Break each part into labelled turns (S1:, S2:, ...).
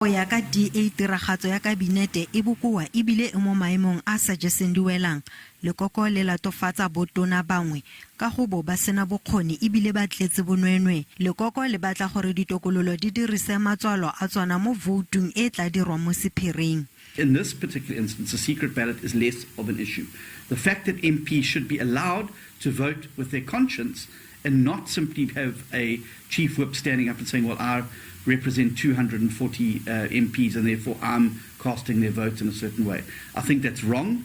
S1: Go ya ka DA tiragatso ya kabinete e bokoa e bile e mo maemong a sa jeseng di welang. Lekoko le latofatsa bo tona bangwe ka go bo ba sena bokgoni e bile ba tletse bonweenwee. Lekoko le batla gore ditokololo di dirise matswalo a tsona mo voutung e e tla dirwang mo sephiring.
S2: In this particular instance, the secret ballot is less of an issue. The fact that MPs should be allowed to vote with their conscience and not simply have a chief whip standing up and saying, well, I represent 240 MPs and therefore I'm casting their votes in a certain way. I think that's wrong.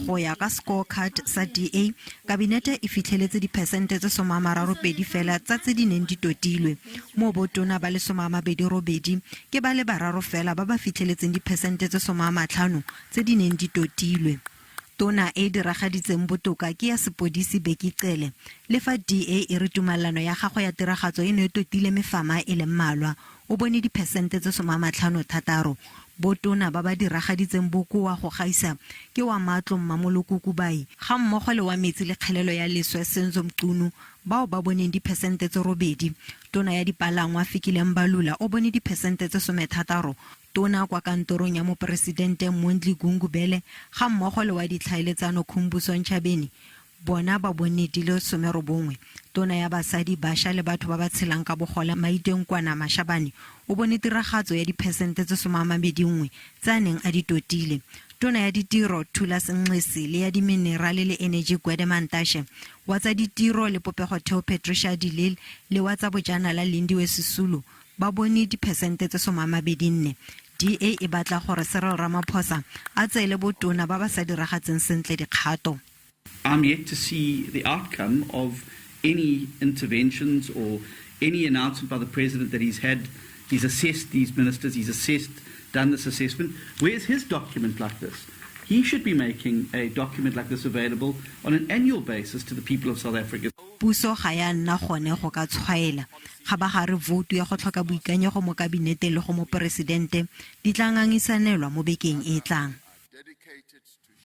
S1: Go ya ka scorecard sa DA, kabinete e fitlheletse diphesente tse 32 fela tsa tse di neng di totilwe. Mo botona ba le 28 ke ba le bararo fela ba ba fitlheletseng diphesente tse 50 tse di neng di totilwe. Tona e e diragaditseng botoka ke ya sepodisi Bheki Cele. Le fa DA e re tumalelano ya gagwe ya tiragatso e ne e totile mefama e le mmalwa, o bone diphesente tse 56. Bo tona ba ba diragaditseng bokoa go gaisa ke wa matlo Mmamoloko Kubayi ga mmogo le wa metsi le kgelelo ya leswe Senzo Mchunu bao ba boneng diphesente tse 8. Tona ya dipalangwa Fikile Mbalula o bone diphesente tse 60. Tona kwa kantorong ya Moporesidente Mondli Gungubele ga mmogo le wa ditlhaeletsano Khumbudzo Ntshavheni bona ba bone di le 90. Tona ya Basadi, Basha le Batho ba ba Tshelang ka Bogole Maite Nkoana-Mashabane o bone tiragatso ya diphesente tse 21 tse a neng a di totile. Tona ya Ditiro Thulas Nxesi le ya Diminerale le Eneji Gwede Mantashe, wa tsa Ditiro le Popegotheo Patricia de Lille le wa tsa Bojanala Lindiwe Sisulu ba bone diphesente tse 24. DA e batla gore Cyril Ramaphosa a tseele botona ba ba sa diragatseng sentle dikgato.
S2: I'm yet to see the outcome of any interventions or any announcement by the president that he's had, he's assessed these ministers, he's assessed, done this assessment. Where's his document like this? He should be making a document like this available on an annual basis to the people of South Africa.
S1: Puso ga ya nna gone go ka tshwaela. Kgabagare voutu ya go tlhoka boikanyego mo kabineteng le go moporesidente di tla ngangisanelwa mo bekeng e e tlang.